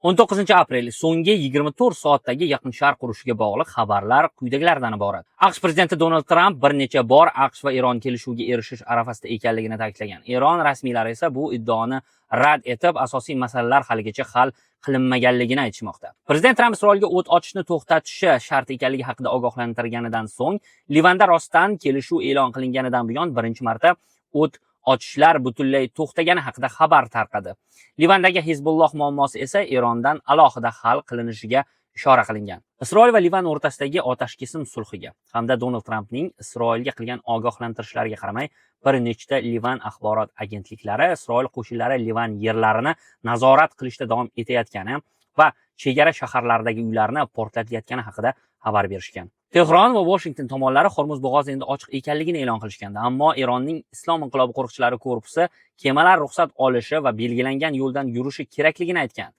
19 aprel so'nggi 24 soatdagi Yaqin Sharq urushiga bog'liq xabarlar quyidagilardan iborat. AQSh prezidenti Donald Tramp bir necha bor AQSh va Eron kelishuvga erishish arafasida ekanligini ta'kidlagan. Eron rasmiylari esa bu iddaoni rad etib, asosiy masalalar haligacha hal qilinmaganligini aytishmoqda. Prezident Tramp Isroilga o't ochishni to'xtatishi shart ekanligi haqida ogohlantirganidan so'ng, Livanda rostdan kelishuv e'lon qilinganidan buyon birinchi marta o't ochishlar butunlay to'xtagani haqida xabar tarqadi. Livandagi Hizbulloh muammosi esa Erondan alohida hal qilinishiga ishora qilingan. Isroil va Livan o'rtasidagi otashkesim sulhiga hamda Donald Trampning Isroilga qilgan ogohlantirishlariga qaramay, bir nechta Livan axborot agentliklari Isroil qo'shinlari Livan yerlarini nazorat qilishda davom etayotgani va chegara shaharlaridagi uylarni portlatayotgani haqida xabar berishgan. Tehron va Washington tomonlari Hormuz bo'g'ozi endi ochiq ekanligini e'lon qilishgandi, ammo Eronning Islom inqilobi qo'riqchilari korpusi kemalar ruxsat olishi va belgilangan yo'ldan yurishi kerakligini aytgan.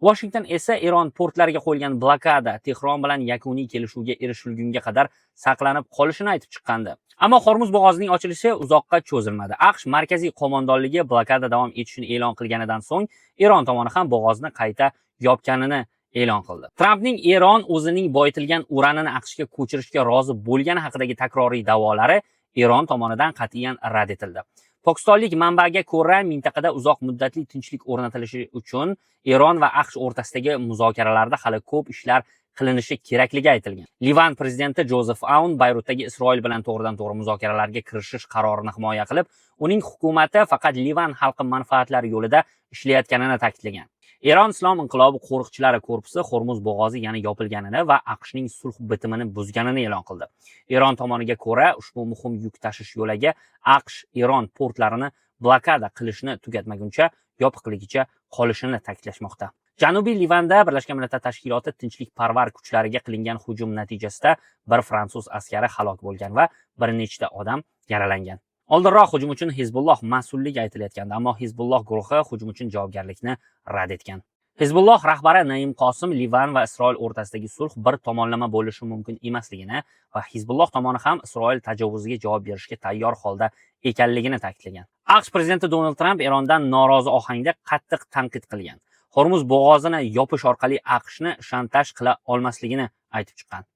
Washington esa Eron portlariga qo'yilgan blokada Tehron bilan yakuniy kelishuvga erishilgunga qadar saqlanib qolishini aytib chiqqandi. Ammo Hormuz bo'g'ozining ochilishi uzoqqa cho'zilmadi. AQSh markaziy qo'mondonligi blokada davom etishini e'lon qilganidan so'ng Eron tomoni ham bo'g'ozni qayta yopganini e'lon qildi. Trampning Eron o'zining boyitilgan uranini AQShga ko'chirishga rozi bo'lgani haqidagi takroriy da'volari Eron tomonidan qat'iyan rad etildi. Pokistonlik manbaga ko'ra, mintaqada uzoq muddatli tinchlik o'rnatilishi uchun Eron va AQSh o'rtasidagi muzokaralarda hali ko'p ishlar qilinishi kerakligi aytilgan. Livan prezidenti Jozef Aun Bayrutdagi Isroil bilan to'g'ridan-to'g'ri muzokaralarga kirishish qarorini himoya qilib, uning hukumati faqat Livan xalqi manfaatlari yo'lida ishlayotganini ta'kidlagan. Eron Islom inqilobi qo'riqchilari korpusi Hormuz bo'g'ozi yana yopilganini va AQShning sulh bitimini buzganini e'lon qildi. Eron tomoniga ko'ra, ushbu muhim yuk tashish yo'lagi AQSh Eron portlarini blokada qilishni tugatmaguncha yopiqligicha qolishini ta'kidlashmoqda. Janubiy Livanda Birlashgan Millatlar Tashkiloti tinchlikparvar kuchlariga qilingan hujum natijasida bir fransuz askari halok bo'lgan va bir nechta odam yaralangan. Oldinroq hujum uchun Hizbulloh mas'ulligi aytilayotgandi, ammo Hizbulloh guruhi hujum uchun javobgarlikni rad etgan. Hizbulloh rahbari Naim Qosim Livan va Isroil o'rtasidagi sulh bir tomonlama bo'lishi mumkin emasligini va Hizbulloh tomoni ham Isroil tajovuziga javob berishga tayyor holda ekanligini ta'kidlagan. AQSh prezidenti Donald Tramp Erondan norozi ohangda qattiq tanqid qilgan. Hormuz bo'g'ozini yopish orqali AQShni shantaj qila olmasligini aytib chiqqan.